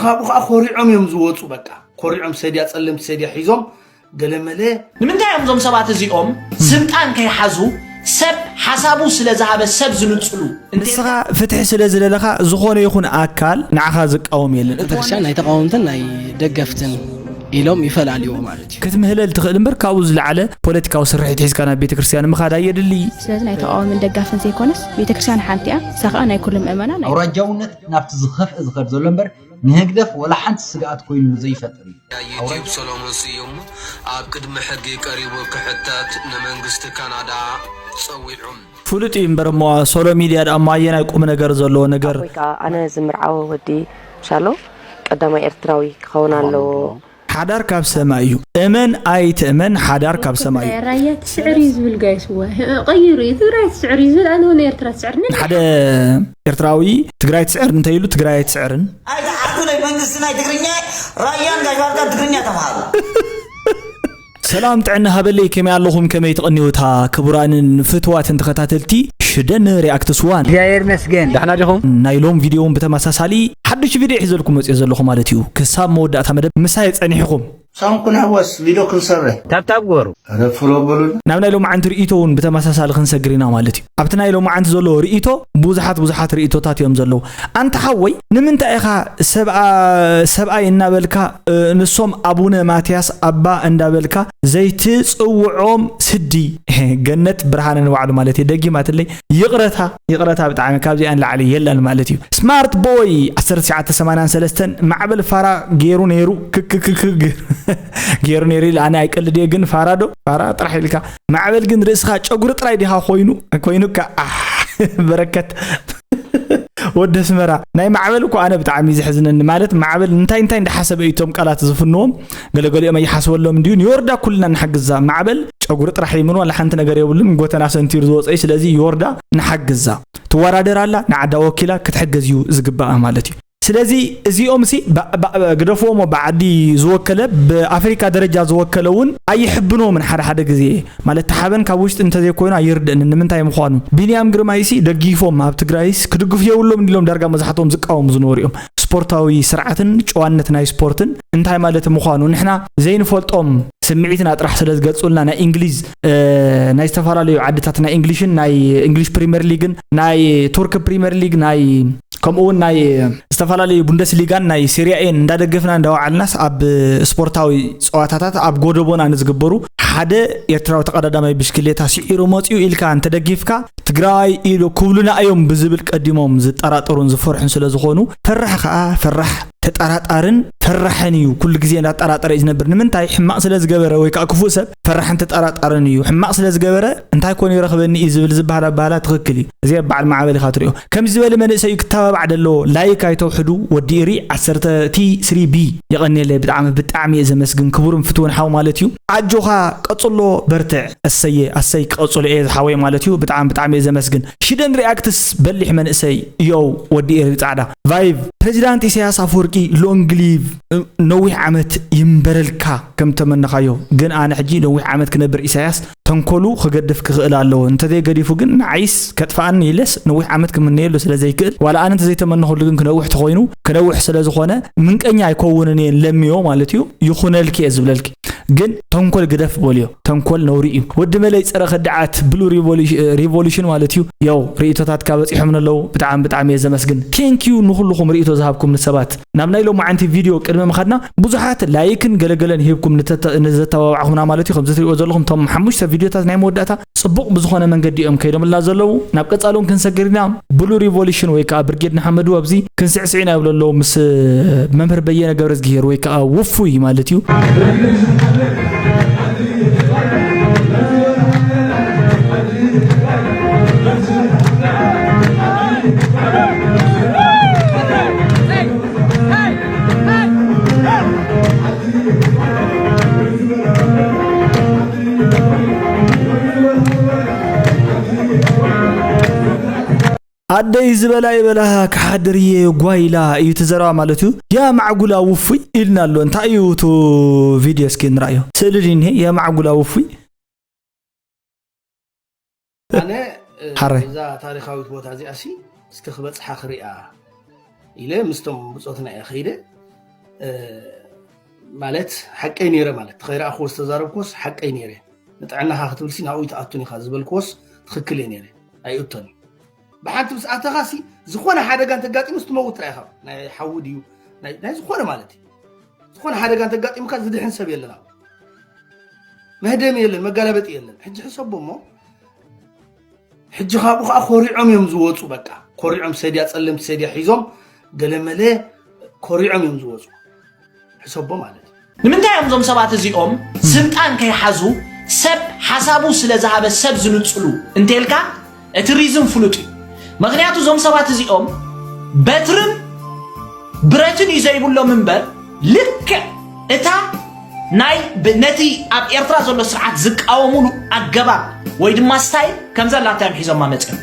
ካብኡ ከዓ ኮሪዖም እዮም ዝወፁ። በቃ ኮሪዖም ሰድያ፣ ፀለምቲ ሰድያ ሒዞም ገለመለ። ንምንታይ እዮም እዞም ሰባት እዚኦም ስልጣን ከይሓዙ ሰብ ሓሳቡ ስለ ዝሃበ ሰብ ዝንፅሉ? እንተ ንስኻ ፍትሒ ስለ ዝደለኻ ዝኾነ ይኹን ኣካል ንዓኻ ዝቃወም የለን። ቤተክርስትያን ናይ ተቃወምትን ናይ ደገፍትን ኢሎም ይፈላልይዎ ማለት እዩ። ክትምህለል ትኽእል እምበር ካብኡ ዝለዓለ ፖለቲካዊ ስርሒት ሒዝካ ናብ ቤተክርስትያን ምኻድ ኣየድልይ። ስለዚ ናይ ተቃዋምን ደጋፍን ዘይኮነስ ቤተክርስትያን ሓንቲ እያ። ንሳ ከዓ ናይ ኩሉ ምእመናን እያ። ኣውራጃውነት ናብቲ ዝኸፍአ ዝኸድ ዘሎ እምበር ንህግደፍ ወላ ሓንቲ ስግኣት ኮይኑ ዘይፈጥር እዩ። ዩቲዩብ ሰሎሞን ስዩም ኣብ ቅድሚ ሕጊ ቀሪቡ ክሕተት ንመንግስቲ ካናዳ ጸዊዑ። ፍሉጥ እዩ እምበር እሞ ሶሎ ሚድያ ደኣ እሞ ኣየናይ ቁም ነገር ዘለዎ ነገር? ኣቦይ ከዓ ኣነ ዝምርዓወ ወዲ ሻሎ ቀዳማይ ኤርትራዊ ክኸውን ኣለዎ። ሓዳር ካብ ሰማይ እዩ። እመን ኣይትእመን ሓዳር ካብ ሰማይ እዩ። ራያ ትስዕር እዩ ዝብል ጋይስ፣ እዋ፣ ቀይሩ እዩ። ትግራይ ትስዕር እዩ ዝብል፣ ኣነ እውን ኤርትራ ትስዕር። ን- ሓደ ኤርትራዊ ትግራይ ትስዕር እንተይሉ ትግራይ ኣይትስዕርን። ኣይትዓርኩለይ መንግስቲ ናይ ትግርኛ፣ ራያን ጋሽ ባርካን ትግርኛ ተምሃሩ። ሰላም ጥዕና ሃበለይ፣ ከመይ ኣለኹም? ከመይ ትቕንዩታ? ክቡራንን ፍትዋትን ተኸታተልቲ ሽደን ሪኣክትስ ዋን። እግዚኣብሔር ይመስገን። ደሕና ዲኹም? ናይ ሎም ቪድዮ እውን ብተመሳሳሊ ሓድሽ ቪድዮ ሒዘልኩም መፅዮ ዘለኹ ማለት እዩ። ክሳብ መወዳእታ መደብ ምሳይ ጸኒሕኹም። ሳንኩን ሕወስ ቪድዮ ክንሰርሕ። ታብታብ ግበሩ። ኧረ ፍሎ በሉና። ናብ ናይ ሎማዓንቲ ርእይቶ እውን ብተመሳሳሊ ክንሰግር ኢና ማለት እዩ። ኣብቲ ናይ ሎማዓንቲ ዘሎ ርእይቶ ብዙሓት ብዙሓት ርእይቶታት እዮም ዘለዉ። ኣንታ ሓወይ፣ ንምንታይ ኢኻ ሰብኣ-፣ ሰብኣይ እናበልካ፣ እ፣ ንሶም ኣቡነ ማትያስ ኣባ እንዳበልካ ዘይትጽውዖም ስዲ? ገነት ብርሃነ ንባዕሉ ማለት እዩ፣ ደጊማትለይ። ይቕረታ፣ ይቕረታ ብጣዕሚ ካብዚኣ ንላዕሊ የለን ማለት እዩ። ስማርት ቦይ ዓሰርተ ትሽዓተ ሰማንያን ሰለስተን ማዕበል ፋራ ገይሩ ነይሩ፣ ክክክክ ገይሩ ነይሩ ኢለ ኣነ ኣይቀልድ እየ፣ ግን ፋራ ዶ? ፋራ ጥራሕ ኢልካ። ማዕበል ግን ርእስኻ ጨጉሪ ጥራይ ዲኻ ኮይኑ? ኮይኑካ፣ ኣሕ፣ በረከት። ወዲ ኣስመራ፣ ናይ ማዕበል እኮ ኣነ ብጣዕሚ እዩ ዘሕዝነኒ። ማለት ማዕበል እንታይ እንታይ እንዳሓሰበ እዩ እቶም ቃላት ዝፍንዎም? ገለገሊኦም ኣይሓስበሎም እንድዩ። ንዮርዳ ኩልና ንሓግዛ። ማዕበል ጨጉሪ ጥራሕ እዩ፣ ምን ዋላ ሓንቲ ነገር የብሉን። ጎተና ሰንቲሩ ዝወፀ እዩ። ስለዚ ዮርዳ ንሓግዛ። ትወዳደር ኣላ፣ ንዓዳ ወኪላ ክትሕገዝ እዩ ዝግባኣ ማለት እዩ። ስለዚ እዚኦም ሲ ባ-፣ ባ-፣ ግደፍዎ እሞ ብዓዲ ዝወከለ፣ ብኣፍሪካ ደረጃ ዝወከለ እውን ኣይሕብኖምን ሓደ ሓደ ግዜ። ማለት ተሓበን ካብ ውሽጢ እንተዘይኮይኑ ኣይርድእንን። ንምንታይ ምዃኑ ቢንያም ግርማይ ሲ ደጊፎም ኣብ ትግራይስ ክድግፉ የብሎም እንዲሎም ዳርጋ መብዛሕትኦም ዝቃወሙ ዝነበሩ እዮም። ስፖርታዊ ስርዓትን ጨዋነት ናይ ስፖርትን እንታይ ማለት ምዃኑ ንሕና ዘይንፈልጦም ስምዒትና ጥራሕ ስለ ዝገልጹልና ናይ እንግሊዝ፣ እ፣ ናይ ዝተፈላለዩ ዓድታት ናይ እንግሊሽን ናይ እንግሊሽ ፕሪምየር ሊግን ናይ ቱርክ ፕሪምየር ሊግ ናይ ከምኡ እውን ናይ ዝተፈላለዩ ቡንደስሊጋን ናይ ሴሪያ ኤን እንዳደገፍና እንዳወዓልናስ ኣብ ስፖርታዊ ፀዋታታት ኣብ ጎደቦና ንዝግበሩ ሓደ ኤርትራዊ ተቐዳዳማይ ብሽክሌታ ስዒሩ መፂኡ ኢልካ እንተደጊፍካ ትግራይ ኢሉ ክብሉና እዮም ብዝብል ቀዲሞም ዝጠራጠሩን ዝፈርሑን ስለ ዝኾኑ ፈራሕ ከዓ ፈራሕ ተጠራጣርን ፈራሕን እዩ። ኩሉ ግዜ እንዳጠራጠረ እዩ ዝነብር። ንምንታይ? ሕማቕ ስለ ዝገበረ ወይ ከዓ ክፉእ ሰብ ፈራሕን ተጠራጣርን እዩ። ሕማቕ ስለ ዝገበረ እንታይ ኮን ይረኽበኒ እዩ ዝብል ዝበሃል ኣባህላ ትኽክል እዩ። እዚ ኣብ በዓል ማዕበል ኢኻ ትሪኦ። ከምዚ ዝበለ መንእሰይ እዩ ክተባባዕ ደለዎ። ላይክ ኣይተውሕዱ። ወዲ ኢሪ ዓሰርተ ቲ ስሪ ቢ የቐንየለይ። ብጣዕሚ ብጣዕሚ እየ ዘመስግን። ክቡርን ፍትውን ሓው ማለት እዩ። ኣጆኻ ቀጽሎ በርትዕ። እሰየ ኣሰይ ክቐጽሎ እየ ዝሓወይ ማለት እዩ። ብጣዕሚ ብጣዕሚ እየ ዘመስግን። ሽደን ሪኣክትስ በሊሕ መንእሰይ እዮው ወዲ ኤሪ ጻዕዳ ቫይቭ ፕሬዚዳንት ኢሳያስ ኣፈወርቂ ሎንግ ሊቭ ነዊሕ ዓመት ይንበረልካ ከም ተመነኻዮ። ግን ኣነ ሕጂ ነዊሕ ዓመት ክነብር ኢሳያስ ተንኮሉ ክገድፍ ክኽእል ኣለዎ። እንተዘይገዲፉ ግን ንዓይስ ከጥፍኣኒ ኢለስ ነዊሕ ዓመት ክምነየሉ ስለ ዘይክእል ዋላ ኣነ እንተዘይተመነኹሉ ግን ክነውሕ ተኾይኑ ክነውሕ ስለ ዝኾነ ምንቀኛ ኣይከውንን እየ ለምዮ ማለት እዩ። ይኹነልኪ እየ ዝብለልኪ። ግን ተንኮል ግደፍ በልዮ። ተንኮል ነውሪ እዩ። ወዲ መለይ ጸረ ከዳዓት ብሉ ሪቮሉ-፣ ሪቮሉሽን ማለት እዩ። ያው ርእይቶታትካ በጺሖም ኣለዉ። ብጣዕሚ ብጣዕሚ እየ ዘመስግን። ቴንክ ዩ ንኹልኹም ርእይቶ ዝሃብኩምኒ ሰባት። ናብ ናይ ሎማዓንቲ ቪድዮ ቅድሚ ምኻድና ብዙሓት ላይክን ገለገለን ሂብኩም ንተተ-፣ ንዘተባባዕኹምና ማለት እዩ። ከምዚ ትሪእዎ ዘለኹም እቶም ሓሙሽተ ቪድዮታት ናይ መወዳእታ ጽቡቕ ብዝኾነ መንገዲ እዮም ከይዶምልና ዘለዉ። ናብ ቀጻሊ እውን ክንሰግር ኢና። ብሉ ሪቮሉሽን ወይ ከዓ ብርጌድ ንሓመዱ ኣብዚ ክንስዕስዕ ኢና ይብሉ ኣለዉ ምስ መምህር በየነ ገብረዝግሄር ወይ ከዓ ውፉይ ማለት እዩ። ኣደይ ዝበላ ይበላ ክሓድር እየ ጓይላ እዩ እቲ ዘረባ ማለት እዩ። ያ ማዕጉላ ውፉይ ኢልና ኣሎ። እንታይ እዩ እቲ ቪድዮ እስኪ ንርኣዮ። ስእሊ ድዩ እኒሄ? ያ ማዕጉላ ውፉይ። ኣነ፣ እ፣ ሓራይ። እዛ ታሪኻዊት ቦታ እዚኣ ሲ እስከ ክበጽሓ ክሪኣ ኢለ ምስቶም ብጾትና እየ ከይደ። ማለት ሓቀይ ነይረ ማለት ተኸይረኣኽዎ ዝተዛረብክዎስ ሓቀይ ነይረ። ንጥዕናኻ ክትብልሲ ናብኡ ይትኣቱን ኢኻ ዝበልክዎስ ትኽክል እየ ነይረ። ኣይእቶን እዩ። ብሓንቲ ምስ ኣተኻሲ ዝኾነ ሓደጋ እንተጋጢሙስ ትመውት ጥራይ ኢኻ። ናይ ሓዊ ድዩ ናይ ዝኾነ ማለት እዩ። ዝኾነ ሓደጋ እንተጋጢሙካ ዝድሕን ሰብ የለን። መህደሚ የለን፣ መጋላበጢ የለን። ሕጂ ሕሰቦ እሞ ሕጂ ካብኡ ከዓ ኮሪዖም እዮም ዝወፁ። በቃ ኮሪዖም ሰድያ፣ ፀለምቲ ሰድያ ሒዞም ገለመለ ኮሪዖም እዮም ዝወፁ። ሕሰቦ ማለት እዩ። ንምንታይ እዮም እዞም ሰባት እዚኦም ስልጣን ከይሓዙ ሰብ ሓሳቡ ስለ ዝሃበ ሰብ ዝንፅሉ እንተልካ እቲ ሪዝን ፍሉጥ እዩ። ምክንያቱ እዞም ሰባት እዚኦም በትርን ብረትን እዩ ዘይብሎም እምበር ልክዕ እታ ናይ ነቲ ኣብ ኤርትራ ዘሎ ስርዓት ዝቃወሙሉ ኣገባብ ወይ ድማ ስታይል ከምዛ ላታ እዮም ሒዞማ መፅኦም።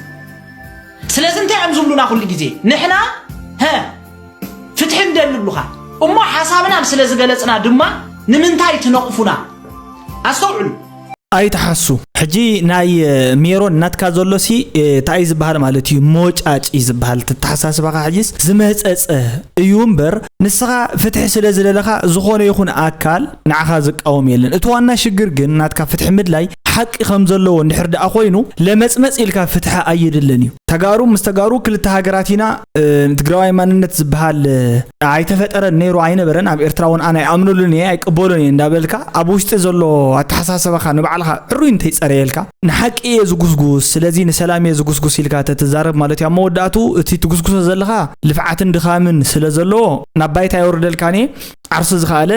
ስለዚ እንታይ እዮም ዝብሉና ኩሉ ግዜ ንሕና ሀ ፍትሒ እንደሊ ይብሉኻ እሞ ሓሳብና ስለ ዝገለፅና ድማ ንምንታይ ትነቕፉና? ኣስተውዕሉ። ኣይትሓሱ። ሕጂ ናይ ሜሮን ናትካ ዘሎሲ እንታይ ዝበሃል ማለት እዩ? ሞጫጭ ዝበሃል ተተሓሳስባኻ ሕጂስ ዝመፀፀ እዩ እምበር ንስኻ ፍትሒ ስለ ዝደለኻ ዝኾነ ይኹን ኣካል ንዓኻ ዝቃወም የለን። እቲ ዋና ሽግር ግን ናትካ ፍትሒ ምድላይ ሓቂ ከም ዘለዎ እንድሕር ደኣ ኮይኑ ለመፅመፅ ኢልካ ፍትሒ ኣይድልን እዩ። ተጋሩ ምስ ተጋሩ ክልተ ሃገራት ኢና። ትግራዋይ ማንነት ዝበሃል ኣይተፈጠረን ነይሩ ኣይነበረን። ኣብ ኤርትራ እውን ኣነ ኣይኣምነሉን እየ ኣይቅበሉን እየ እንዳበልካ ኣብ ውሽጢ ዘሎ ኣተሓሳሰባኻ ንባዕልኻ ዕሩይ እንተይፀረየልካ ንሓቂ እየ ዝጉስጉስ ስለዚ ንሰላም እየ ዝጉስጉስ ኢልካ ተትዛረብ ማለት እዩ። ኣብ መወዳእቱ እቲ ትጉስጉሶ ዘለኻ ልፍዓትን ድኻምን ስለ ዘለዎ ናብ ባይታ የውርደልካን እየ። ዓርሱ ዝኸኣለ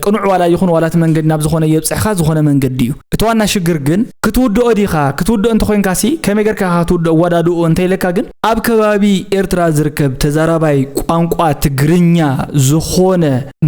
ቅኑዕ ዋላ ይኹን ዋላ እቲ መንገዲ ናብ ዝኾነ የብፅሕኻ ዝኾነ መንገዲ እዩ። እቲ ዋና ሽግር ግን ክትውድኦ ዲኻ? ክትውድኦ እንተኾይንካሲ ከመይ ጌርካ ኢኻ ክትውድኦ? ኣወዳድኡ እንተኢለካ ግን ኣብ ከባቢ ኤርትራ ዝርከብ ተዛራባይ ቋንቋ ትግርኛ ዝኾነ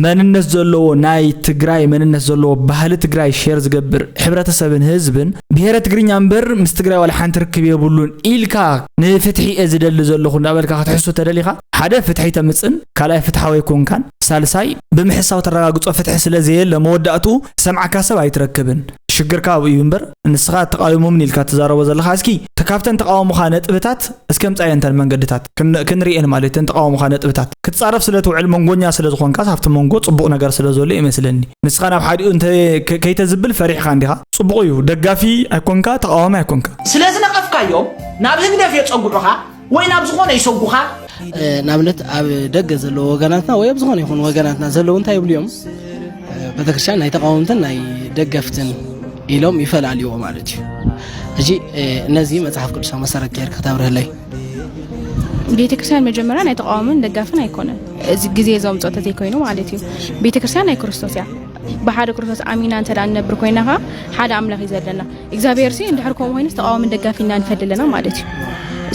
መንነት ዘለዎ ናይ ትግራይ መንነት ዘለዎ ባህሊ ትግራይ ሼር ዝገብር ሕብረተሰብን ህዝብን ብሄረ ትግርኛ እምበር ምስ ትግራይ ዋላ ሓንቲ ርክብ የብሉን ኢልካ ንፍትሒ እየ ዝደሊ ዘለኹ እንዳበልካ ክትሕሱ ተደሊኻ ሓደ ፍትሒ ተምፅን ካልኣይ ፍትሓዊ ኣይኮንካን ሳልሳይ ብምሕሳው ተረጋግፆ ፍትሒ ስለ ዘየለ መወዳእትኡ ዝሰምዓካ ሰብ ኣይትረክብን ሽግርካ ኣብኡ እዩ እምበር ንስኻ ተቃዊሞምን ኢልካ ትዛረቦ ዘለኻ እስኪ ካብተን ተቃወሙኻ ነጥብታት እስከ ምፃየን እተን መንገድታት ክንሪኤን ማለት እተን ተቃወሙኻ ነጥብታት ክትፃረፍ ስለ ትውዕል መንጎኛ ስለ ዝኾንካ ኣብቲ መንጎ ፅቡቕ ነገር ስለ ዘሎ ይመስለኒ ንስኻ ናብ ሓዲኡ እንተ ከይተዝብል ፈሪሕኻ እንዲኻ ፅቡቕ እዩ ደጋፊ ኣይኮንካ ተቃዋሚ ኣይኮንካ ስለ ዝነቐፍካዮም ናብ ህግደፍ የፀጉዑኻ ወይ ናብ ዝኾነ ይሰጉኻ። ንኣብነት ኣብ ደገ ዘለዉ ወገናትና ወይ ኣብ ዝኾነ ይኹን ወገናትና ዘለዉ እንታይ ይብሉ እዮም? ቤተክርስትያን ናይ ተቃወምትን ናይ ደገፍትን ኢሎም ይፈላልይዎ ማለት እዩ። ሕጂ ነዚ መፅሓፍ ቅዱሳዊ መሰረት ጌርካ ክተብርህለይ። ቤተክርስትያን መጀመርያ ናይ ተቃዋምን ደጋፍን ኣይኮነን። እዚ ግዜ ዘምፅኦ ተዘይኮይኑ ማለት እዩ። ቤተክርስትያን ናይ ክርስቶስ እያ። ብሓደ ክርስቶስ ኣሚና እንተ ንነብር ኮይና ኸዓ ሓደ ኣምላኽ እዩ ዘለና እግዚኣብሔር ሲ እንድሕር ከምኡ ኮይኑስ ተቃዋምን ደጋፊን ኢና ንፈሊ ኣለና ማለት እዩ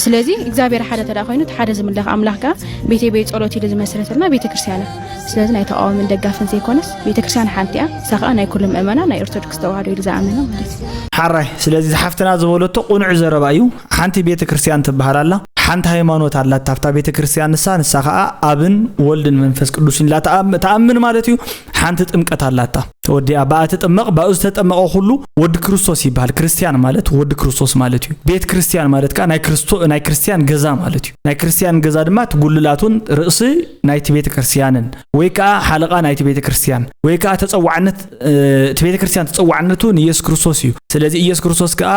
ስለዚ እግዚኣብሔር ሓደ ተዳ ኮይኑ እቲ ሓደ ዝምለኽ ኣምላኽ ከኣ ቤተይ ቤት ጸሎት ኢሉ ዝመስረተልና ቤተ ክርስቲያን እያ ስለዚ ናይ ተቃዋምን ደጋፍን ዘይኮነስ ቤተ ክርስቲያን ሓንቲ እያ ንሳ ከኣ ናይ ኩሉ ምእመና ናይ ኦርቶዶክስ ተዋህዶ ኢሉ ዝኣመነ ማለት እዩ ሓራይ ስለዚ ዝሓፍትና ዝበለቶ ቁኑዕ ዘረባ እዩ ሓንቲ ቤተ ክርስቲያን ትበሃል ኣላ ሓንቲ ሃይማኖት ኣላታ ኣብታ ቤተ ክርስቲያን ንሳ ንሳ ከኣ ኣብን ወልድን መንፈስ ቅዱስን ኢላ ትኣምን ማለት እዩ ሓንቲ ጥምቀት ኣላታ ተወዲኣ ብኣ ትጥመቕ ብኡ ዝተጠመቐ ኩሉ ወዲ ክርስቶስ ይበሃል ክርስቲያን ማለት ወዲ ክርስቶስ ማለት እዩ ቤት ክርስቲያን ማለት ከዓ ናይ ክርስቶ ናይ ክርስቲያን ገዛ ማለት እዩ ናይ ክርስቲያን ገዛ ድማ እቲ ጉልላቱን ርእሲ ናይቲ ቤተ ክርስቲያንን ወይ ከዓ ሓለቓ ናይቲ ቤተ ክርስቲያን ወይ ከዓ ተፀዋዕነት እቲ ቤተ ክርስቲያን ተፀዋዕነቱ ንየሱስ ክርስቶስ እዩ ስለዚ ኢየሱስ ክርስቶስ ከዓ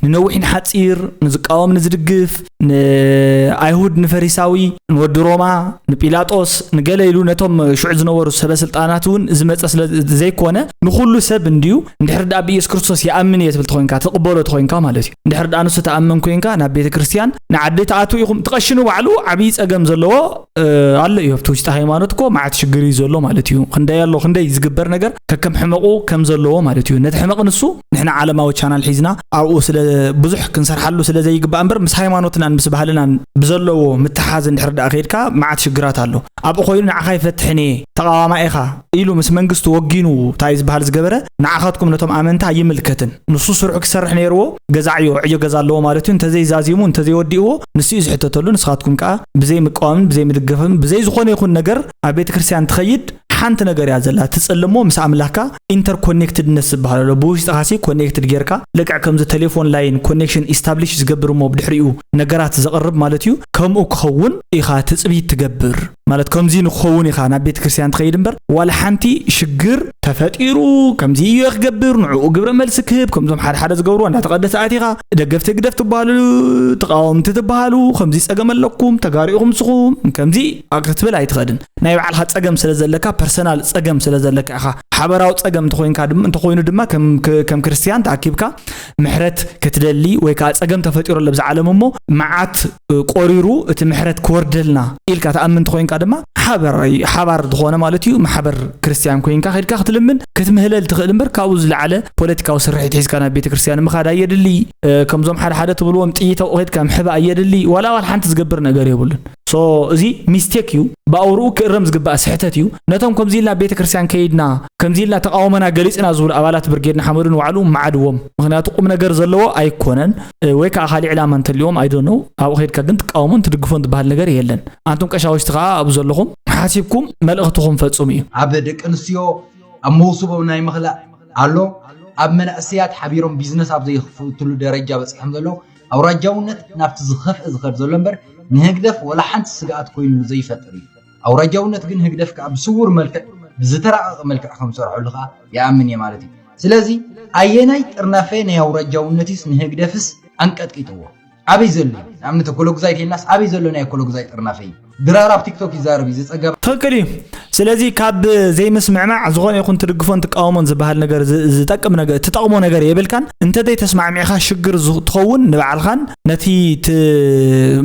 ንነዊሕ ንሓፂር ንዝቃወም ንዝድግፍ ንኣይሁድ ንፈሪሳዊ ንወዲ ሮማ ንጲላጦስ ንገለ ኢሉ ነቶም ሽዑ ዝነበሩ ሰበ ስልጣናት እውን ዝመፀ ስለ ዘይኮነ ንኩሉ ሰብ እንድዩ እንድሕር ደኣ ብኢየሱስ ክርስቶስ ይኣምን እየ ትብል ተኮይንካ ትቕበሎ ተኮይንካ ማለት እዩ እንድሕር ደኣ ንሱ ተኣምን ኮይንካ ናብ ቤተ ክርስቲያን ንዓዲ ተኣትው ኢኹም ትቐሽኑ ባዕሉ ዓብዪ ፀገም ዘለዎ ኣሎ እዩ ኣብቲ ውሽጢ ሃይማኖት እኮ መዓት ሽግር እዩ ዘሎ ማለት እዩ ክንደይ ኣሎ ክንደይ ዝግበር ነገር ከከም ሕመቑ ከም ዘለዎ ማለት እዩ ነቲ ሕመቕ ንሱ ንሕና ዓለማዊ ቻናል ሒዝና ኣብኡ ስለ ብዙሕ ክንሰርሓሉ ስለ ዘይግባእ እምበር ምስ ሃይማኖትናን ምስ ባህልናን ብዘለዎ ምትሓዝ እንድሕር ደኣ ከይድካ መዓት ሽግራት ኣሎ ኣብኡ ኮይኑ ንዓኻ ይፈትሕን እየ ተቓዋማይ ኢኻ ኢሉ ምስ መንግስቲ ወጊኑ እንታይ ዝበሃል ዝገበረ ንዓኻትኩም ነቶም ኣመንቲ ኣይምልከትን ንሱ ስርሑ ክሰርሕ ነይርዎ ገዛዕዮ ዕዮ ገዛ ኣለዎ ማለት እዩ እንተዘይዛዚሙ እንተዘይወዲእዎ ንሱ እዩ ዝሕተተሉ ንስኻትኩም ከዓ ብዘይ ምቃወምን ብዘይ ምድገፍን ብዘይ ዝኾነ ይኹን ነገር ኣብ ቤተ ክርስቲያን ትኸይድ ሓንቲ ነገር እያ ዘላ ትፅልሞ ምስ ኣምላኽካ ኢንተርኮኔክትድነስ ዝበሃል ኣሎ ብውሽጥኻ ሲ ኮኔክትድ ጌርካ ልክዕ ከምዚ ቴሌፎን ላይን ኮኔክሽን ኢስታብሊሽ ዝገብር እሞ ብድሕሪኡ ነገራት ዘቕርብ ማለት እዩ ከምኡ ክኸውን ኢኻ ትጽቢት ትገብር። ማለት ከምዚ ንክኸውን ኢኻ ናብ ቤተ ክርስቲያን ትኸይድ እምበር፣ ዋላ ሓንቲ ሽግር ተፈጢሩ፣ ከምዚ እዩ ክገብር፣ ንዕኡ ግብረ መልሲ ክህብ፣ ከምዞም ሓደ ሓደ ዝገብርዎ እንዳተቐደሰ ኣቲኻ፣ ደገፍቲ ህግደፍ ትበሃሉ፣ ተቃወምቲ ትበሃሉ፣ ከምዚ ጸገም ኣለኩም፣ ተጋሩ ኢኹም ንስኹም፣ ከምዚ ክትብል ኣይትኸድን። ናይ ባዕልኻ ጸገም ስለ ዘለካ፣ ፐርሰናል ጸገም ስለ ዘለካ ኢኻ። ሓበራዊ ጸገም እንተኾይንካ ድማ፣ እንተኾይኑ ድማ ከም፣ ከም ክርስቲያን ተኣኪብካ ምሕረት ክትደሊ ወይ ከዓ ጸገም ተፈጢሩ ኣሎ ብዛ ዓለም እሞ መዓት ቆሪሩ እቲ ምሕረት ክወርደልና ኢልካ ትኣምን እንተኾይንካ ድማ ሓባር፣ ሓባር ዝኾነ ማለት እዩ። ማሕበር ክርስቲያን ኮይንካ ከድካ ክትልምን ክትምህለል ትኽእል እምበር ካብኡ ዝለዓለ ፖለቲካዊ ስርሒት ሒዝካ ናብ ቤተ ክርስቲያን ምኻድ ኣየድሊ። እ፣ ከምዞም ሓደ ሓደ ትብልዎም ጥይት ኣብኡ ከድካ ምሕባእ ኣየድሊ። ዋላ ዋላ ሓንቲ ዝገብር ነገር የብሉን። ሶ እዚ ሚስቴክ እዩ። ብኣውርኡ ክእረም ዝግባእ ስሕተት እዩ። ነቶም ከምዚ ኢልና ቤተ ክርስቲያን ከይድና፣ ከምዚ ኢልና ተቃውሞና ገሊጽና ዝብሉ ኣባላት ብርጌድ ንሓመዱን ባዕሉ መዓድዎም። ምኽንያቱ ቁም ነገር ዘለዎ ኣይኮነን። እ፣ ወይ ከዓ ካሊእ ዕላማ እንተልዎም፣ I don't know። ኣብኡ ከይድካ ግን ትቃወሞን ትድግፎን ዝበሃል ነገር የለን። ኣንቱም ቀሻውሽቲ ከዓ ኣብኡ ዘለኹም ሓሲብኩም መልእኽትኹም ፈጽሙ እዩ። ኣብ ደቂ ኣንስትዮ ኣብ መውስቦም ናይ ምኽላእ ኣሎ። ኣብ መናእሰያት ሓቢሮም ቢዝነስ ኣብ ዘይኽፍትሉ ደረጃ በጺሖም ዘለዉ። ኣውራጃውነት ናብቲ ዝኸፍአ ዝኸድ ዘሎ እምበር ንህግደፍ ወላ ሓንቲ ስግኣት ኮይኑሉ ዘይፈጥር እዩ። ኣውራጃውነት ግን ህግደፍ ከዓ ብስውር መልክዕ፣ ብዝተራቐቐ መልክዕ ከም ዝሰርሐሉ ከዓ ይኣምን እየ ማለት እዩ። ስለዚ ኣየናይ ጥርናፈ ናይ ኣውራጃውነት እዩስ ንህግደፍስ ኣንቀጥቂጥዎ? ኣበይ ዘሎ እዩ? ንኣብነት እኮሎግዛይ ተይልናስ ኣበይ ዘሎ ናይ እኮሎግዛይ ጥርናፈ እዩ? ድራር ኣብ ቲክቶክ ይዛረብ እዩ፣ ዝጸገብ ትኽክል እዩ። ስለዚ ካብ ዘይምስምዕማዕ ዝኾነ ይኹን ትድግፎን ትቃወሞን ዝበሃል ነገር ዝ-፣ ዝጠቅም ነገር፣ ትጠቕሞ ነገር የብልካን። እንተ ዘይተስማዕሚዕካ ሽግር ዝ-፣ ትኸውን ንባዕልኻን ነቲ ት-፣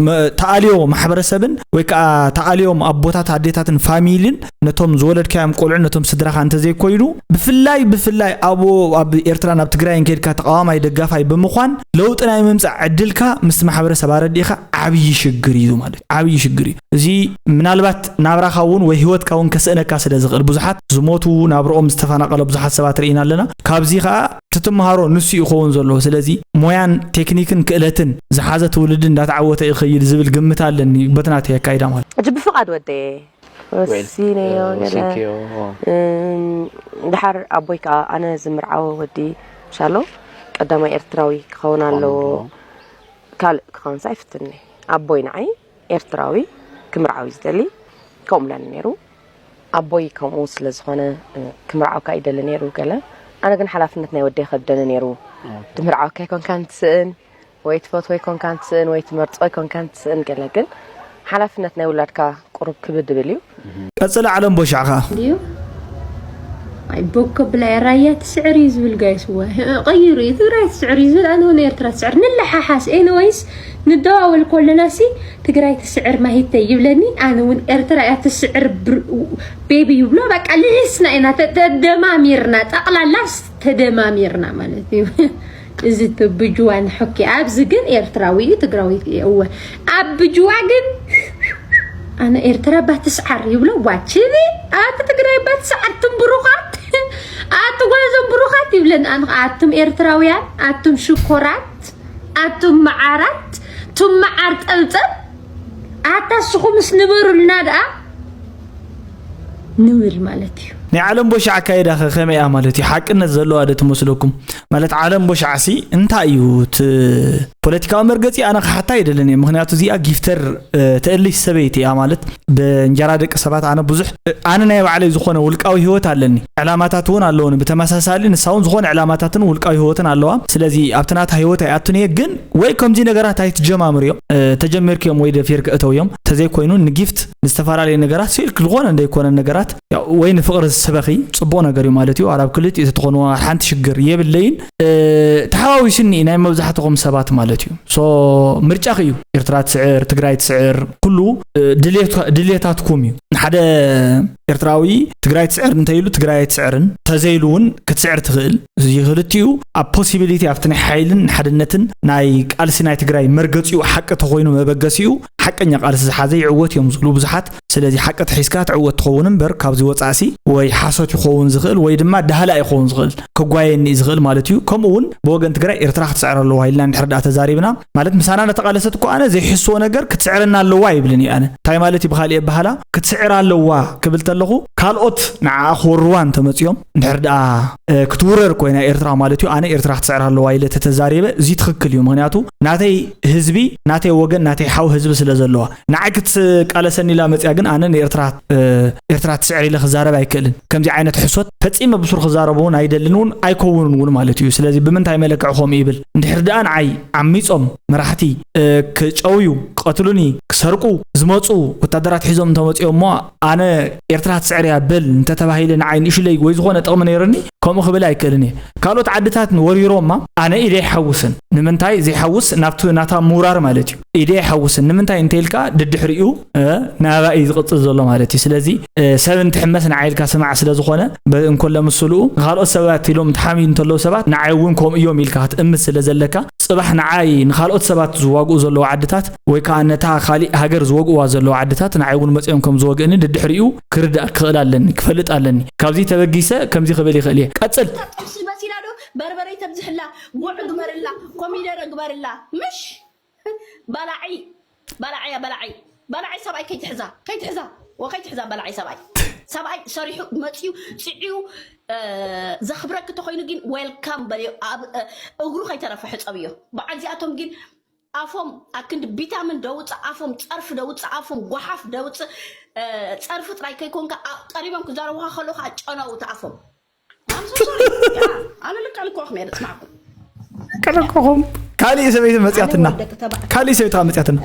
መ-፣ ተኣልዮ ማሕበረሰብን ወይ ከዓ ተኣልዮም ኣቦታት ኣዴታትን ፋሚሊን ነቶም ዝወለድካዮም ቆልዑ ነቶም ስድራኻ እንተ ዘይኮይኑ ብፍላይ፣ ብፍላይ ኣብ፣ ኣብ ኤርትራን ኣብ ትግራይን ከይድካ ተቃዋማይ ደጋፋይ ብምዃን ለውጢ ናይ ምምጻእ ዕድልካ ምስቲ ማሕበረሰብ ኣረዲእኻ ዓብዪ ሽግር እዩ ማለት እዩ። ዓብዪ ሽግር እዩ። እዚ ምናልባት ናብራኻ እውን ወይ ህይወትካ እውን ከስእነካ ስለ ዝኽእል ብዙሓት ዝሞቱ፣ ናብርኦም ዝተፈናቐለ ብዙሓት ሰባት ርኢና ኣለና። ካብዚ ከዓ ትትምሃሮ ንሱ ይኸውን ዘለዎ። ስለዚ ሞያን ቴክኒክን ክእለትን ዝሓዘ ትውልዲ እንዳተዓወተ ይኸይድ ዝብል ግምት ኣለኒ በቲ ናተይ ኣካይዳ ማለት። ሕጂ ብፍቓድ ወደየ ወሲነዮ ገለ። ወሲንክዮ፣ ኦ። እም፣ ድሓር ኣቦይ ከዓ ኣነ ዝምርዓወ ወዲ ሻሎ ቀዳማይ ኤርትራዊ ክኸውን ኣለዎ። ኣለዎ። ካልእ ክኸውንስ ኣይፍትን'የ። ኣቦይ ንዓይ ኤርትራዊ ክምርዓው እዩ ዝደሊ። ከምኡ ኢላኒ ነይሩ። ኣቦይ ከምኡ ስለ ዝኾነ፣ እ፣ ክምርዓውካ ይደሊ ነይሩ ገለ። ኣነ ግን ሓላፍነት ናይ ወደይ ከብደኒ ነይሩ። ኦኬ። ትምርዓውካ ኣይኮንካን ትስእን፣ ወይ ትፈትዎ ኣይኮንካን ትስእን፣ ወይ ትመርጾ ኣይኮንካን ትስእን ገለ። ግን ሓላፍነት ናይ ውላድካ ቁሩብ ክብድ ድብል እዩ። ቀጽለ ዓለም ቦሻዕኻ። ድዩ? ኣይ፣ ቦኮ ብላይ ራያ ትስዕር እዩ ዝብል ጋይስ፣ እዋ፣ ቀይሩ እዩ። ትግራይ ትስዕር እዩ ዝብል፣ ኣነ እውን ኤርትራ ትስዕር። ንለሓሓስ፣ ኤኒወይስ፣ ንደዋወል ከለና ሲ፣ ትግራይ ትስዕር ማሂተይ ይብለኒ፣ ኣነ እውን ኤርትራ እያ ትስዕር ብር-፣ ቤቢ ይብሎ። በቃ፣ ልልስና ኢና፣ ተ-፣ ተደማሚርና፣ ጠቕላላስ ተደማሚርና ማለት እዩ። እዚ ት-፣ ብጅዋ ንሕኪ። ኣብዚ ግን ኤርትራዊ እዩ፣ ትግራዊ እዩ። እወ። ኣብ ብጅዋ ግን ኣነ ኤርትራ ባትስዓር ይብሎ። ዋችሊ፣ ኣቲ ትግራይ ባትስዓር፣ ኣቱም ብሩኻት፣ ኣቲ ጓዞም ብሩኻት ይብለን። ኣነ፣ ኣቱም ኤርትራውያን፣ ኣቱም ሽኮራት፣ ኣቱም መዓራት፣ ቱም መዓር ጠብጠብ፣ ኣታ ስኹምስ ንበሩልና ደኣ ንብል ማለት እዩ። ናይ ዓለም ቦሻዕ ኣካይዳ ኸ ከመይ እያ ማለት እዩ? ሓቅነት ዘለዋ ዶ ትመስለኩም? ማለት ዓለም ቦሻዕሲ እንታይ እዩ? እቲ ፖለቲካዊ መርገጺ ኣነ ክሓታ ኣይደልን እየ። ምኽንያቱ እዚኣ ጊፍተር፣ እ፣ ተእልሽ ሰበይቲ እያ ማለት ብእንጀራ ደቂ ሰባት ኣነ ብዙሕ፣ እ፣ ኣነ ናይ ባዕለይ ዝኾነ ውልቃዊ ህይወት ኣለኒ። ዕላማታት እውን ኣለውኒ። ብተመሳሳሊ ንሳ እውን ዝኾነ ዕላማታትን ውልቃዊ ህይወትን ኣለዋ። ስለዚ ኣብቲ ናታ ህይወት ኣይኣቱን እየ። ግን ወይ ከምዚ ነገራት ኣይትጀማምርዮ፣ እ፣ ተጀሚርክዮም ወይ ደፊር ክእተውዮም። ተዘይኮይኑ ንጊፍት ንዝተፈላለዩ ነገራት ስኢልክ ዝኾነ እንደይኮነ ነገራት ያው ወይ ንፍቕሪ ዝስበኺ ጽቡቕ ነገር እዩ ማለት እዩ። ዋላ ኣብ ክልቲኡ ተትኾኑ ሓንቲ ሽግር የብለይን። እ፣ ተሓዋዊሱኒ ናይ መብዛሕትኹም ሰባት ማለት እዩ። ሶ ምርጫኺ እዩ። ኤርትራ ትስዕር፣ ትግራይ ትስዕር፣ ኩሉ፣ እ፣ ድሌት-፣ ድሌታትኩም እዩ። ሓደ ኤርትራዊ ትግራይ ትስዕር እንተኢሉ ትግራይ ኣይትስዕርን፣ ተዘይሉ እውን ክትስዕር ትኽእል። እዚ ክልቲኡ ኣብ ፖሲቢሊቲ ኣብቲ ናይ ሓይልን ሓድነትን ናይ ቃልሲ ናይ ትግራይ መርገጺኡ ሓቂ ተኾይኑ መበገሲኡ ሓቀኛ ቃልሲ ዝሓዘ ይዕወት እዮም ዝብሉ ብዙሓት። ስለዚ ሓቂ ተሒዝካ ትዕወት ትኸውን እምበር ካብዚ ወጻእሲ ወይ ሓሶት ይኸውን ዝኽእል ወይ ድማ ዳህላ ይኸውን ዝኽእል፣ ክጓየኒ እዩ ዝኽእል ማለት እዩ። ከምኡ እውን ብወገን ትግራይ ኤርትራ ክትስዕር ኣለዋ ኢልና እንድሕር ደኣ ተዛሪብና ማለት ምሳና እናተቓለሰት እኮ ኣነ ዘይሕስዎ ነገር ክትስዕረና ኣለዋ ይብልን እዩ። ኣነ እንታይ ማለት እዩ ብኻሊእ ኣበሃላ ክትስዕር ኣለዋ ክብል ኣለኹ። ካልኦት ንዓኣ ክወርዋ እንተመፅኦም፣ እንድሕር ደኣ ክትውረር ኮይና ኤርትራ ማለት እዩ፣ ኣነ ኤርትራ ክትስዕር ኣለዋ ኢለ ተተዛሪበ፣ እዚ ትኽክል እዩ። ምክንያቱ ናተይ ህዝቢ፣ ናተይ ወገን፣ ናተይ ሓው ህዝቢ ስለ ዘለዋ፣ ንዓይ ክትቃለሰኒ ኢላ መፅያ ግን ኣነ ንኤርትራ ኤርትራ ትስዕር ኢለ ክዛረብ ኣይክእልን። ከምዚ ዓይነት ሕሶት ፈፂመ ብሱር ክዛረቡ እውን ኣይደልን እውን ኣይከውንን እውን ማለት እዩ። ስለዚ ብምንታይ መለክዒ ከምኡ ይብል? እንድሕር ደኣ ንዓይ ዓሚፆም መራሕቲ ክጨውዩ፣ ክቐትሉኒ፣ ክሰርቁ ዝመፁ ወታደራት ሒዞም እንተመፂኦም እሞ ኣነ ኤርትራ ትስዕር እያ በል እንተተባሂለ ንዓይ ንእሽለይ ወይ ዝኾነ ጥቕሚ ነይርኒ ከምኡ ክብል ኣይክእልን እየ። ካልኦት ዓድታት ወሪሮማ ኣነ ኢደ ይሓውስን። ንምንታይ ዘይሓውስ? ናብቲ ናታ ምውራር ማለት እዩ። ኢደ ይሓውስን ንምንታይ እንተ ኢልካ ድድሕሪኡ ናባይ ዝቕፅል ዘሎ ማለት እዩ። ስለዚ ሰብ እንትሕመስ ንዓይ ኢልካ ስማዕ ስለ ዝኾነ እንኮሎ ምስልኡ ንካልኦት ሰባት ኢሎም ተሓምዩ እንተለዉ ሰባት ንዓይ እውን ከምኡ እዮም ኢልካ ክትእምት ስለ ዘለካ፣ ፅባሕ ንዓይ ንካልኦት ሰባት ዝዋግኡ ዘለዉ ዓድታት ወይ ከዓ ነታ ካሊእ ሃገር ዝወግእዋ ዘለዉ ዓድታት ንዓይ እውን መፅኦም ከም ዝወግእኒ ድድሕሪኡ ክርዳእ ክኽእል ኣለኒ፣ ክፈልጥ ኣለኒ። ካብዚ ተበጊሰ ከምዚ ክብል ይኽእል እየ። ቀፅል። ጥብሲ መሲላ ዶ በርበረ ተብዝሕላ፣ ጉዕ ግበርላ፣ ኮሚደረ ግበርላ። ምሽ ባላዒ ባላዓያ ባላዓይ ባላዓይ ሰብኣይ ከይትሕዛ ከይትሕዛ ወ ከይትሕዛ ባላዓይ ሰብኣይ ሰብኣይ ሰሪሑ መፅዩ ፅዕዩ ዘኽብረክ ተኮይኑ ግን ዌልካም በልዮ። እግሩ ከይተረፈ ሕፀብዮ። በዓል እዚኣቶም ግን ኣፎም ኣክንዲ ቢታምን ደውፅእ ኣፎም ፀርፊ ደውፅእ ኣፎም ጓሓፍ ደውፅእ ፀርፊ ጥራይ ከይኮንካ ጠሪቦም ክዛረቡካ ከለካ ጨነውቲ ኣፎም ኣምሶሶሪ ኣነ ልካ ልኮ ክመ ፅማዕኩም ቀደቆኹም። ካሊእ ሰበይቲ መፅያትና። ካሊእ ሰበይቲ ከዓ መፅያትና።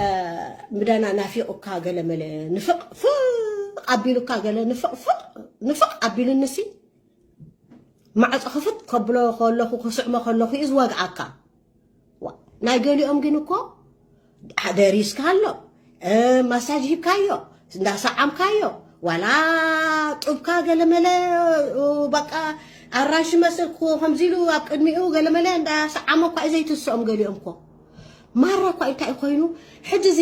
ምዳና ናፊቑካ ገለ መለ ንፍቕ ፍቕ ኣቢሉካ ገለ ንፍቕ ፍቕ ንፍቕ ኣቢሉንሲ ማዕፆ ክፍት ከብሎ ከለኹ ክስዕሞ ከለኹ እዩ ዝወግዓካ። ናይ ገሊኦም ግን እኮ ደሪስካ ኣሎ ማሳጅ ሂብካዮ እንዳሰዓምካዮ ዋላ ጡብካ ገለመለ በቃ ኣራንሽ መስል ከምዚ ኢሉ ኣብ ቅድሚኡ ገለመለ እንዳሰዓመ እኳ እዩ ዘይትስኦም። ገሊኦም እኮ ማራ እኳ እንታይ ኮይኑ ሕጂ እዚ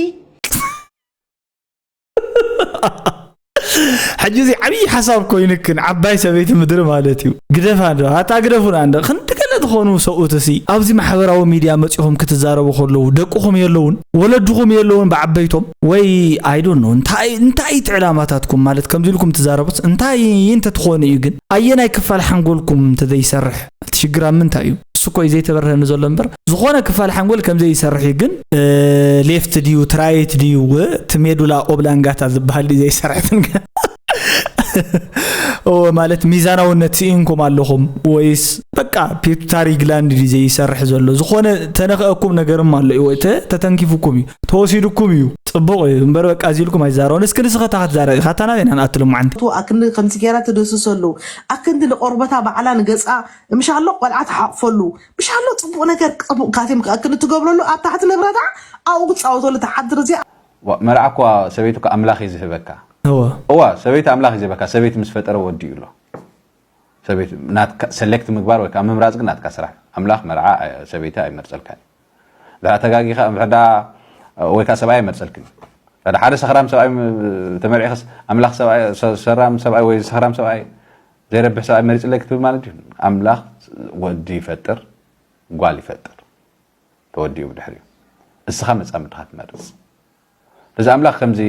ሕጂ እዚ ዓብዪ ሓሳብ ኮይንክን ዓባይ ሰበይቲ ምድሪ ማለት እዩ። ግደፋ እንዶ ኣታ ግደፉና እንዶ ክንዲ ገለ ዝኾኑ ሰብኡትሲ ኣብዚ ማሕበራዊ ሚድያ መፂኹም ክትዛረቡ ከለዉ ደቅኹም የለውን ወለድኹም የለውን ብዓበይቶም ወይ ኣይዶን ነው እንታይ እንታይ እቲ ዕላማታትኩም ማለት ከምዚ ኢልኩም ትዛረቡስ እንታይ እንተትኾኑ እዩ ግን ኣየናይ ክፋል ሓንጎልኩም እንተዘይሰርሕ እቲ ሽግር ኣብ ምንታይ እዩ? እሱ እኮ እዩ ዘይተበርሀኒ ዘሎ እምበር ዝኾነ ክፋል ሓንጎል ከምዘይ ይሰርሕ እዩ ግን ሌፍት ድዩ ትራይት ድዩ እቲ ሜዱላ ኦብላንጋታ ዝበሃል ድዩ ዘይሰርሕ ማለት ሚዛናውነት ስኢንኩም ኣለኹም ወይስ በቃ ፒቱታሪ ግላንድ ድዩ ዘይሰርሕ ዘሎ ዝኾነ ተነኽአኩም ነገርም ኣሎ እዩ ተተንኪፉኩም እዩ ተወሲዱኩም እዩ ጽቡቕ እዩ እምበር በቃ እዚ ኢልኩም ኣይዛረቡን እስኪ ንስኻ እታ ክትዛረብ ኢኻ እታ ናበይ ኢና ንኣትሉ እማዓንቲ ኣክንዲ ከምዚ ገይራ ትድህስሰሉ ኣክንዲ ንቆርበታ ባዕላ ንገፃ ምሻሎ ቆልዓ ትሓቕፈሉ ምሻሎ ፅቡቕ ነገር ጥቡቕ ካቲም ኣክንዲ ትገብረሉ ኣብ ታሕቲ ንብረታ ኣብኡ ክፃወተሉ ትሓድር እዚኣ መርዓ እኳ ሰበይቲ እኳ ኣምላኽ እዩ ዝህበካ እዋ ሰበይቲ ኣምላኽ እዩ ዝህበካ ሰበይቲ ምስ ፈጠረ ወዲ እዩ ኣሎ ሰበይቲ ናትካ ሰሌክት ምግባር ወይ ከዓ ምምራፅ ግን ናትካ ስራሕ ኣምላኽ መርዓ ሰበይቲ ኣይመርፀልካን እዩ ድሕር ተጋጊኻ ድሕር ዳ ወይ ከዓ ሰብኣይ ኣይመርፀልክን እዩ ድሕር ሓደ ሰኽራም ሰብኣይ ተመርዒኽስ ኣምላኽ ሰብኣይ ሰራም ሰብኣይ ወይ ሰኽራም ሰብኣይ ዘይረብሕ ሰብኣይ መሪፅለይ ክትብል ማለት እዩ ኣምላኽ ወዲ ይፈጥር ጓል ይፈጥር ተወዲኡ ብድሕሪኡ እስኻ መፃምድኻ ትመርፅ እዚ ኣምላኽ ከምዚ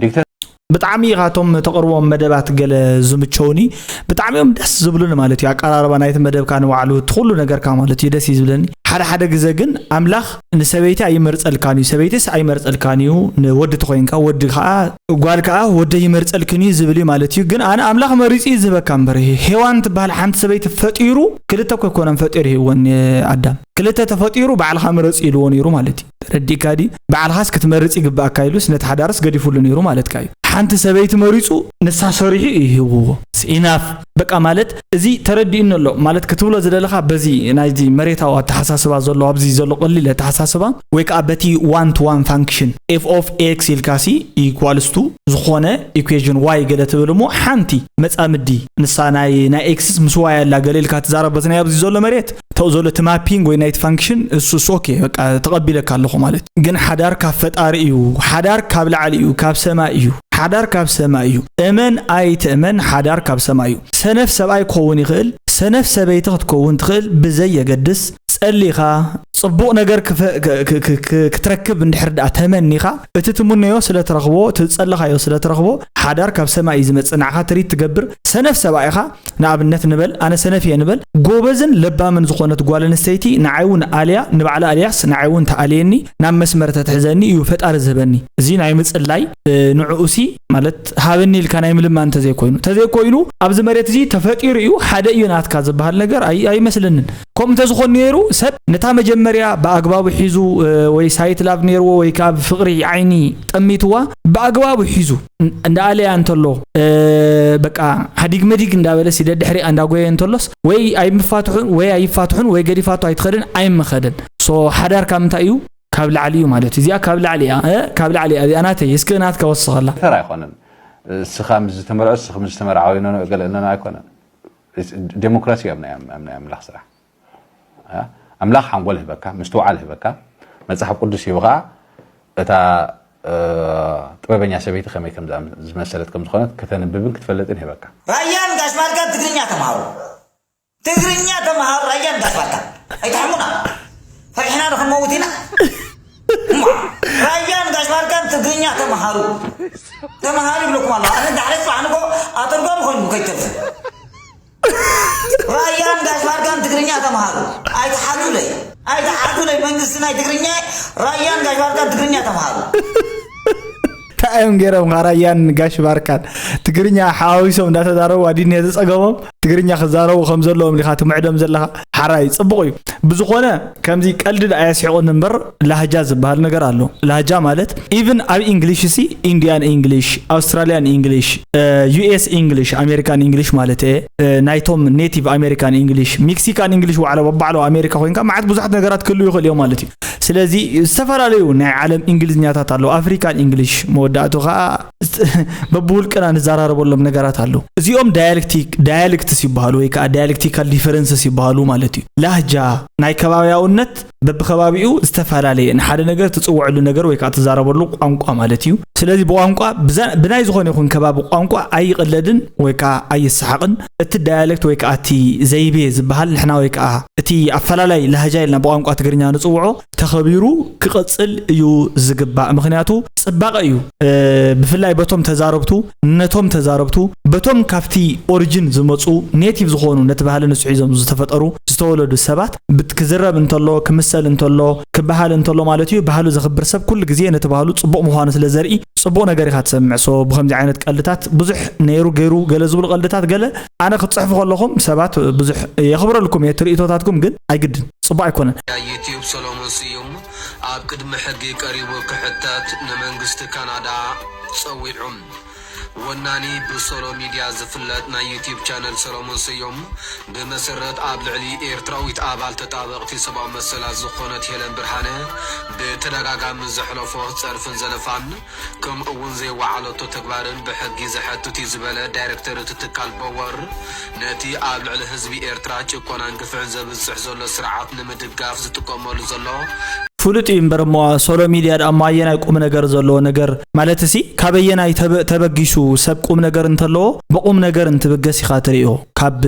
ዲክተር ብጣዕሚ ኢኻቶም ተቕርቦም መደባት ገለ ዝምቸውኒ ብጣዕሚ እዮም ደስ ዝብሉኒ ማለት እዩ ኣቀራርባ ናይቲ መደብካ ንባዕሉ እቲ ኩሉ ነገርካ ማለት እዩ ደስ እዩ ዝብለኒ ሓደ ሓደ ግዘ ግን ኣምላኽ ንሰበይቲ ኣይመርፀልካን እዩ ሰበይትስ ኣይመርፀልካን እዩ ንወዲ ተኾይንካ ወዲ ከዓ ጓል ከዓ ወደ ይመርፀልክን እዩ ዝብል እዩ ማለት እዩ ግን ኣነ ኣምላኽ መሪፁ እዩ ዝህበካ እምበር ሄዋን ትበሃል ሓንቲ ሰበይቲ ፈጢሩ ክልተ እኮ ኣይኮነን ፈጢሩ ሂብወን ኣዳም ክልተ ተፈጢሩ ባዕልኻ ምረፅ ኢልዎ ነይሩ ማለት እዩ ተረዲእካ ድዩ ባዕልኻስ ክትመርፅ ይግባኣካ ኢሉስ ነቲ ሓዳርስ ገዲፉሉ ነይሩ ማለትካ እዩ ሓንቲ ሰበይቲ መሪፁ ንሳ ሰሪሑ እዩ ሂብዎ ኢናፍ በቃ ማለት እዚ ተረዲኡኒ ኣሎ ማለት ክትብሎ ዝደለኻ በዚ ናይዚ መሬታዊ ኣተሓሳስባ ዘሎ ኣብዚ ዘሎ ቀሊል ኣተሓሳስባ ወይ ከዓ በቲ one to one function f of x ኢልካሲ equals to ዝኾነ equation y ገለ ትብል እሞ ሓንቲ መፃምዲ ንሳ ናይ ናይ ኤክስስ ምስ ዋይ ኣላ ገለ ኢልካ ትዛረብ በዚ ናይ ኣብዚ ዘሎ መሬት ተው ዘሎ እቲ ማፒንግ ወይ ናይቲ ፋንክሽን እሱ እሱ ኦኬ በቃ ተቐቢለካ ኣለኹ ማለት ግን ሓዳር ካብ ፈጣሪ እዩ ሓዳር ካብ ላዕሊ እዩ ካብ ሰማይ እዩ ሓዳር ካብ ሰማይ እዩ እመን ኣይትእመን ሓዳር ካብ ሰማይ እዩ ሰነፍ ሰብኣይ ክኸውን ይኽእል ሰነፍ ሰበይቲ ክትከውን ትኽእል ብዘይ የገድስ ጸሊኻ ጽቡቕ ነገር ክትረክብ እንድሕር ደኣ ተመኒኻ፣ እቲ ትምነዮ ስለ ትረኽቦ፣ እቲ ዝጸለኻዮ ስለ ትረኽቦ፣ ሓዳር ካብ ሰማይ እዩ ዝመጽእ። ንዓኻ ትሪት ትገብር ሰነፍ ሰብኣይ ኢኻ። ንኣብነት ንበል፣ ኣነ ሰነፍ እየ ንበል፣ ጎበዝን ለባምን ዝኾነት ጓል ኣንስተይቲ ንዓይ እውን ኣልያ፣ ንባዕላ ኣልያስ ንዓይ እውን ተኣልየኒ፣ ናብ መስመር ተትሕዘኒ እዩ ፈጣሪ ዝህበኒ። እዚ ናይ ምጽላይ፣ ንዕኡሲ ማለት ሃበኒ ኢልካ ናይ ምልማን እንተዘይኮይኑ፣ እንተዘይኮይኑ ኣብዚ መሬት እዚ ተፈጢሩ እዩ፣ ሓደ እዩ ናትካ ዝበሃል ነገር ኣይመስለንን። ከምኡ እንተዝኾን ነይሩ ሰብ ነታ መጀመርያ ብኣግባቡ ሒዙ፣ ወይ ሳይት ላቭ ነይርዎ ወይ ከዓ ብፍቕሪ ዓይኒ ጠሚትዋ ብኣግባቡ ሒዙ እንዳ ኣለያ እንተሎ፣ በቃ ሓዲግ መዲግ እንዳበለ ሲደ ድሕሪኣ እንዳጎየ እንተሎስ ወይ ኣይምፋትሑን ወይ ኣይፋትሑን ወይ ገዲፋቶ ኣይትኸድን ኣይምኸድን። ሶ ሓዳር ካብ ምንታይ እዩ? ካብ ላዕሊ እዩ ማለት እዩ። እዚኣ ካብ ላዕሊ እያ፣ ካብ ላዕሊ እያ፣ እዚኣ ናተይ፣ እስኪ ናትካ ወስኸላ። ተራ ኣይኮነን። እስኻ ምስ ዝተመርዐ፣ እስኺ ምስ ዝተመርዓዊ፣ ገለ ኣይኮነን። ዴሞክራሲ እዩ ኣብ ናይ ኣምላኽ ስራሕ። ኣምላኽ ሓንጎል ህበካ፣ ምስትውዓል ህበካ፣ መጽሓፍ ቅዱስ ሂቡ ከኣ እታ ጥበበኛ ሰበይቲ ከመይ ከም ዝመሰለት ከም ዝኾነት ከተንብብን ክትፈልጥን ህበካ። ራያን ጋሽ ማርካን ትግርኛ ተምሃሩ። ትግርኛ ተምሃሩ ራያን ጋሽ ማርካን። ኣይትሓሙና። ፈሪሕና ዶ ክንመውት ኢና? እማ፣ ራያን ጋሽ ማርካን ትግርኛ ተምሃሩ። ተምሃሩ ይብለኩም ኣሎ። ኣነ ዳሕረ ጽባሕ ንጎ ኣተርጓሚ ኮይኑ ከይተርፍ። ራያን ጋሽ ማርካን ትግርኛ ተምሃሩ። ኣይትሓዙለይ። ኣይትሓዙለይ መንግስቲ ናይ ትግርኛ። ራያን ጋሽ ማርካን ትግርኛ ተምሃሩ። እንታይ እዮም ገይሮም ራያን ጋሽ ባርካን ትግርኛ ሓዋዊሶም እንዳተዛረቡ ኣዲኒ ዝፀገሞም ትግርኛ ክዛረቡ ከም ዘለዎም ሊካ ትምዕዶም ዘለካ ሓራይ ፅቡቅ እዩ። ብዝኾነ ከምዚ ቀልዲ ደኣ የስሕቁኒ እምበር ላህጃ ዝበሃል ነገር ኣሎ። ላህጃ ማለት ኢቭን ኣብ ኢንግሊሽ ሲ ኢንዲያን ኢንግሊሽ፣ ኣውስትራሊያን ኢንግሊሽ፣ ዩኤስ ኢንግሊሽ፣ ኣሜሪካን ኢንግሊሽ ማለት እየ። ናይቶም ኔቲቭ ኣሜሪካን ኢንግሊሽ፣ ሚክሲካን ኢንግሊሽ ዋዕላ ባዕሎ ኣሜሪካ ኮይንካ መዓት ብዙሓት ነገራት ክህልው ይኽእል እዮም ማለት እዩ። ስለዚ ዝተፈላለዩ ናይ ዓለም እንግሊዝኛታት ኣለዉ። ኣፍሪካን እንግሊሽ መወዳእቱ ከዓ በብውልቅና ንዘራረበሎም ነገራት ኣለዉ። እዚኦም ዳያሌክቲክ ዳያሌክትስ ይበሃሉ ወይ ከዓ ዳያሌክቲካል ዲፈረንስስ ይበሃሉ ማለት እዩ። ላህጃ ናይ ከባቢያውነት በብከባቢኡ ዝተፈላለየ ንሓደ ነገር ትፅውዐሉ ነገር ወይ ከዓ ትዛረበሉ ቋንቋ ማለት እዩ። ስለዚ ብቋንቋ ብናይ ዝኾነ ይኹን ከባቢ ቋንቋ ኣይቕለድን ወይ ከዓ ኣይሰሓቕን። እቲ ዳያሌክት ወይ ከዓ እቲ ዘይቤ ዝበሃል ንሕና ወይ ከዓ እቲ ኣፈላላይ ላህጃ ኢልና ብቋንቋ ትግርኛ ንፅውዖ ተኸቢሩ ክቐፅል እዩ ዝግባእ። ምኽንያቱ ፅባቐ እዩ። ብፍላይ በቶም ተዛረብቱ ነቶም ተዛረብቱ በቶም ካብቲ ኦሪጅን ዝመፁ ኔቲቭ ዝኾኑ ነቲ ባህሊ ንሱ ሒዞም ዝተፈጠሩ ዝተወለዱ ሰባት ክዝረብ እንተሎ ክምሰል እንተሎ ክበሃል እንተሎ ማለት እዩ። ባህሉ ዘኽብር ሰብ ኩሉ ግዜ ነቲ ባህሉ ፅቡቕ ምዃኑ ስለ ዘርኢ ፅቡቕ ነገር ኢኻ ትሰምዕ። ሶ ብኸምዚ ዓይነት ቀልድታት ብዙሕ ነይሩ ገይሩ ገለ ዝብሉ ቀልድታት ገለ ኣነ ክትፅሕፉ ከለኹም ሰባት ብዙሕ የኽብረልኩም እየ፣ እቲ ርእይቶታትኩም ግን ኣይግድን ፅቡቕ ኣይኮነን። ዩቲዩብ ሰሎሞን ስዩም ኣብ ቅድሚ ሕጊ ቀሪቡ ክሕተት ንመንግስቲ ካናዳ ፀዊዑ። ወናኒ ብሶሎ ሚድያ ዝፍለጥ ናይ ዩቲዩብ ቻነል ሰሎሞን ስዩም ብመሰረት ኣብ ልዕሊ ኤርትራዊት ኣባል ተጣበቕቲ ሰብኣዊ መሰላት ዝኾነት ሄለን ብርሃነ ብተደጋጋሚ ዘሕለፎ ፀርፍን ዘለፋን ከምኡ እውን ዘይወዓለቶ ተግባርን ብሕጊ ዘሐትት እዩ ዝበለ ዳይረክተር እቲ ትካል በወር፣ ነቲ ኣብ ልዕሊ ህዝቢ ኤርትራ ጭቆናን ግፍዕን ዘብፅሕ ዘሎ ስርዓት ንምድጋፍ ዝጥቀመሉ ዘሎ ፍሉጥ እዩ እምበር እሞ ሶሎ ሚድያ ደኣ እሞ ኣየናይ ቁም ነገር ዘለዎ ነገር ማለት ሲ ካበየናይ ተበጊሱ ሰብ ቁም ነገር እንተለዎ ብቁም ነገር እንትብገስ ኢኻ ትርእዮ። ካብ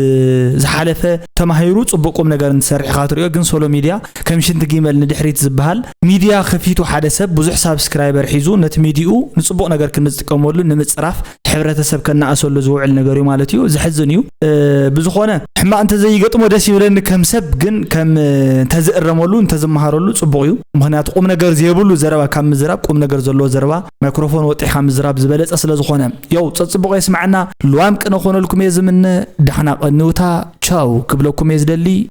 ዝሓለፈ ተማሂሩ ጽቡቅ ቁም ነገር እንትሰርሕ ኢኻ ትርእዮ። ግን ሶሎ ሚድያ ከም ሽንቲ ጊመል ንድሕሪት ዝበሃል ሚድያ ከፊቱ ሓደ ሰብ ብዙሕ ሳብስክራይበር ሒዙ ነቲ ሚድይኡ ንጽቡቅ ነገር ክንጥቀመሉ ንምጽራፍ ሕብረተሰብ ከነኣሰሉ ዝውዕል ነገር እዩ ማለት እዩ። ዘሕዝን እዩ። ብዝኾነ ሕማቕ እንተዘይገጥሞ ደስ ይብለኒ ከም ሰብ፣ ግን ከም እንተዝእረመሉ እንተዝመሃረሉ ጽቡቕ እዩ። ምኽንያቱ ቁም ነገር ዘይብሉ ዘረባ ካብ ምዝራብ ቁም ነገር ዘለዎ ዘረባ ማይክሮፎን ወጢሕካ ምዝራብ ዝበለጸ ስለ ዝኾነ። ዮው ጸጽቡቕ የስምዓና። ልዋም ቅነ ኮነልኩም እየ ዝምነ። ዳሕና ቀንውታ ቻው ክብለኩም እየ ዝደሊ።